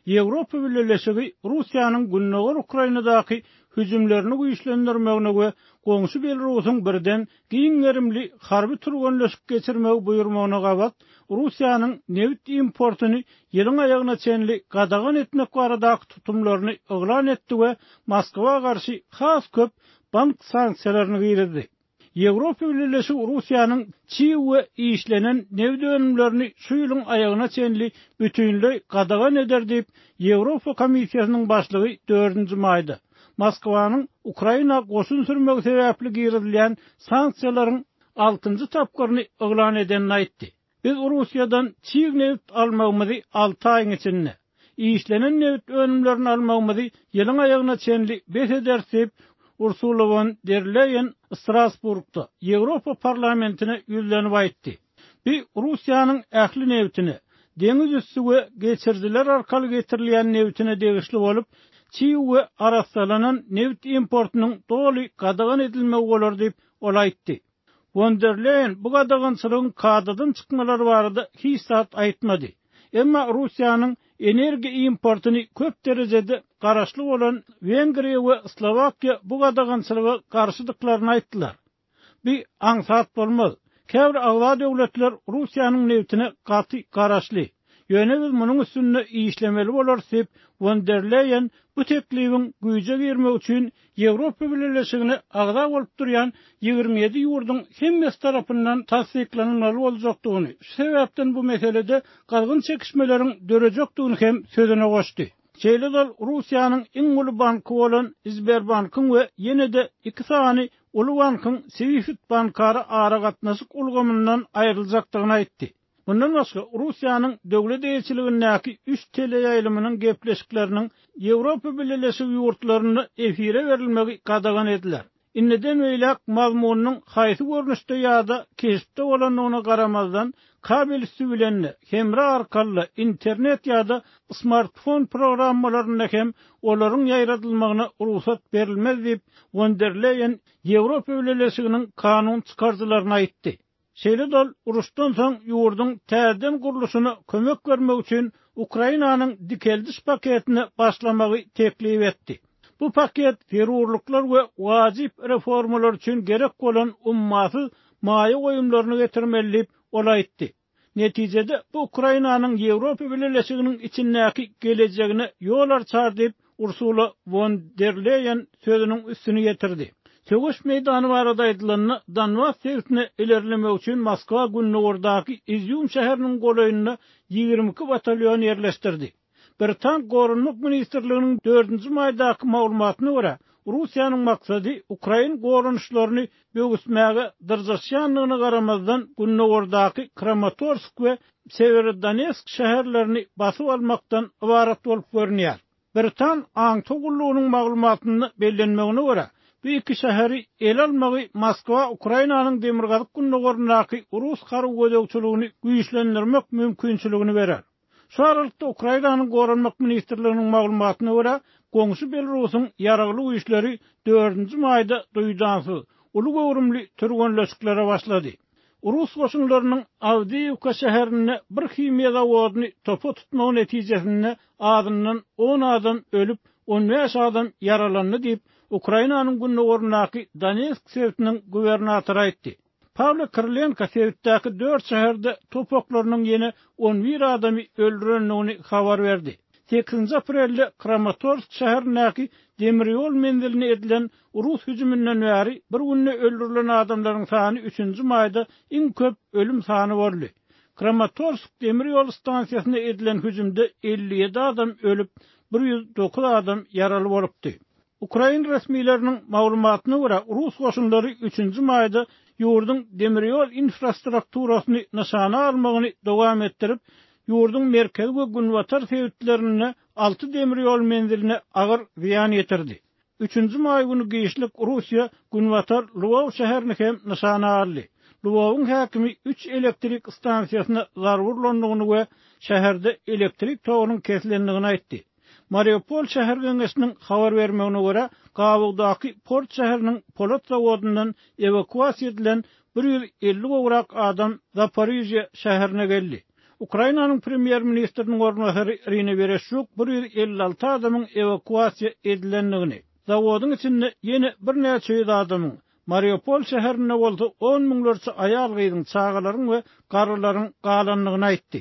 Ýewropa Bileleşigi Russiýanyň gündogar Ukrainadaky hüjümlerini güýçlendirmegine we goňşy Belarusyň birden giň gerimli harby türgenleşik geçirmegi buýurmagyna gabat Russiýanyň nebit importyny ýylyň aýagyna çenli gadagan etmek baradaky tutumlaryny yglan etdi we Moskwa garşy has köp bank sanksiýalaryny girizdi. Ýewropa Bileleşigi Russiýanyň çig we işlenen nebit önümlerini şu ýylyň aýagyna çenli bütinleý gadagan eder diýip, Ýewropa Komissiýasynyň başlygy dördünji maýda, Moskwanyň Ukraina goşun sürmegi sebäpli girizilýän sanksiýalaryň altynjy tapgyryny yglan edenini aýtdy. Biz Russiýadan çig nebit almagymyzy alty aýyň içinde, işlenen nebit önümlerini almagymyzy ýylyň aýagyna çenli bes ederis diýip, Ursula won der Leýen Strasburgda Ýewropa Parlamentine ýüzlenip aýtdy. Bu Russiýanyň ähli nebitine, deňiz üsti we geçirijiler arkaly getirilýän nebitine degişli bolup, çig we arassalanan nebit importynyň doly gadagan edilmegi bolar diýip, ol aýtdy. Won der Leýen bu gadagançylygyň kadadan çykmalary barada hiç zat aýtmady. Emma Russiýanyň energiýa importyny köp derejede garaşly bolan Wengriýa we Slowakiýa bu gadagançylyga garşydyklaryny aýtdylar. Bu aňsat bolmaz. Käbir agza döwletler Russiýanyň nebitine gaty garaşly. Ýöne biz munuň üstünde işlemeli bolarys diýip, Won der Leýen bu teklibiň güýje girmegi üçin Ýewropa Bileleşigine agza bolup durýan 27 ýurduň hemmesi tarapyndan tassyklanylmaly boljakdygyny, şu sebäpden bu meselede gyzgyn çekişmeleriň dörejekdigini hem sözüne goşdy. Şeýle-de ol Russiýanyň iň uly banky bolan Sberbankyň we ýene-de iki sany uly bankyň SWIFT bankara aragatnaşyk ulgamyndan aýryljakdygyny aýtdy. Mundan başga, Russiýanyň döwlet eýeçiligindäki üç teleýaýlymynyň gepleşikleriniň Ýewropa Bileleşigi ýurtlarynda efire berilmegi gadagan ediler. Indiden beýläk mazmunynyň haýsy görnüşde ýa-da keşpde bolandygyna garamazdan, kabel üsti bilen-de, hemra arkaly-da, internet ýa-da smartfon programmalarynda hem olaryň ýaýradylmagyna rugsat berilmez diýip, Won der Leýen Ýewropa Bileleşiginiň kanun çykaryjylaryna aýtdy. Şeýle-de ol uruşdan soň ýurduň täzeden gurluşyna kömek bermek üçin Ukrainanyň dikeldiş paketine başlamagy teklip etdi. Bu paket zerurlyklar we wajyp reformalar üçin gerek bolan ummasyz maýa goýumlaryny getirmeli diýip, ol aýtdy. Netijede, bu Ukrainanyň Ýewropa Bileleşiginiň içindäki gelejegine ýol arçar diýip, Ursula won der Leýen sözüniň üstüni ýetirdi. Söweş meýdany barada aýdylanda, Donbas sebitine ilerlemek üçin Moskwa gündogardaky Izýum şäheriniň golaýynda 22 batalýon ýerleşdirdi. Britan Goranmak ministrliginiň dördünji maýdaky maglumatyna görä, Russiýanyň maksady ukrain goranyşlaryny böwüsmäge dyrjaşýandygyna garamazdan, gündogardaky Kramatorsk we Sewerodonetsk şäherlerini basyp almakdan ybarat bolup görünýär. Britan aňtaw gullugynyň maglumatynda bellenmegine görä, bu iki şäheri ele almagy Moskwa Ukrainanyň demirgazyk-gündogaryndaky rus harby gözegçiligini güýçlendirmek mümkinçiligini berer. Şu aralykda, Ukrainanyň Goranmak ministrliginiň maglumatyna görä, goňşy Belarusyň ýaragly güýçleri dördünji maýda duýdansyz, uly göwrümli türgenleşiklere başlady. Rus goşunlarynyň Awdiýiwka şäherinde bir himiýa zawodyny topa tutmagy netijesinde azyndan on adam ölüp, 15 adam ýaralandy diýip, Ukrainanyň gündogaryndaky Donetsk sebitiniň gubernatory aýtdy. Pawlo Krylenko sebitdäki dört şäherde top oklarynyň ýene 11 adamy öldürendigini habar berdi. Sekizinji aprelde Kramatorsk şäherindäki demir ýol menziline edilen rus hüjüminden bäri bir günde öldürilen adamlaryň sany üçünji maýda iň köp ölüm sany boldy. Kramatorsk demir ýol stansiýasyna edilen hüjümde 57 adam ölüp, 109 adam ýaraly bolupdy. Ukrain resmileriniň maglumatyna görä, rus goşunlary üçünji maýda ýurduň demir ýol infrastrukturasyny nyşana almagyny dowam etdirip, ýurduň merkezi we günbatar sebitlerinde alty demir ýol menziline agyr zyýan ýetirdi. Üçünji maý güni giçlik Russiýa günbatar Lwow şäherini hem nyşana aldy. Lwowyň häkimi üç elektrik stansiýasyna zarba urlandygyny we şäherde elektrik togunyň kesilendigini aýtdy. Mariupol şäher geňeşiniň habar bermegine görä, gabawdaky port şäheriniň polat zawodyndan ewakuasiýa edilen 150 gowrak adam Zaporižýa şäherine geldi. Ukrainanyň premýer-ministriniň orunbasary Irina Wereşçuk 156 adamyň ewakuasiýa edilendigini, zawodyň içinde ýene birnäçe ýüz adamyň, Mariupol şäherinde bolsa on müňlerçe aýal-gyzyň, çagalaryň we garrylaryň galandygyny aýtdy.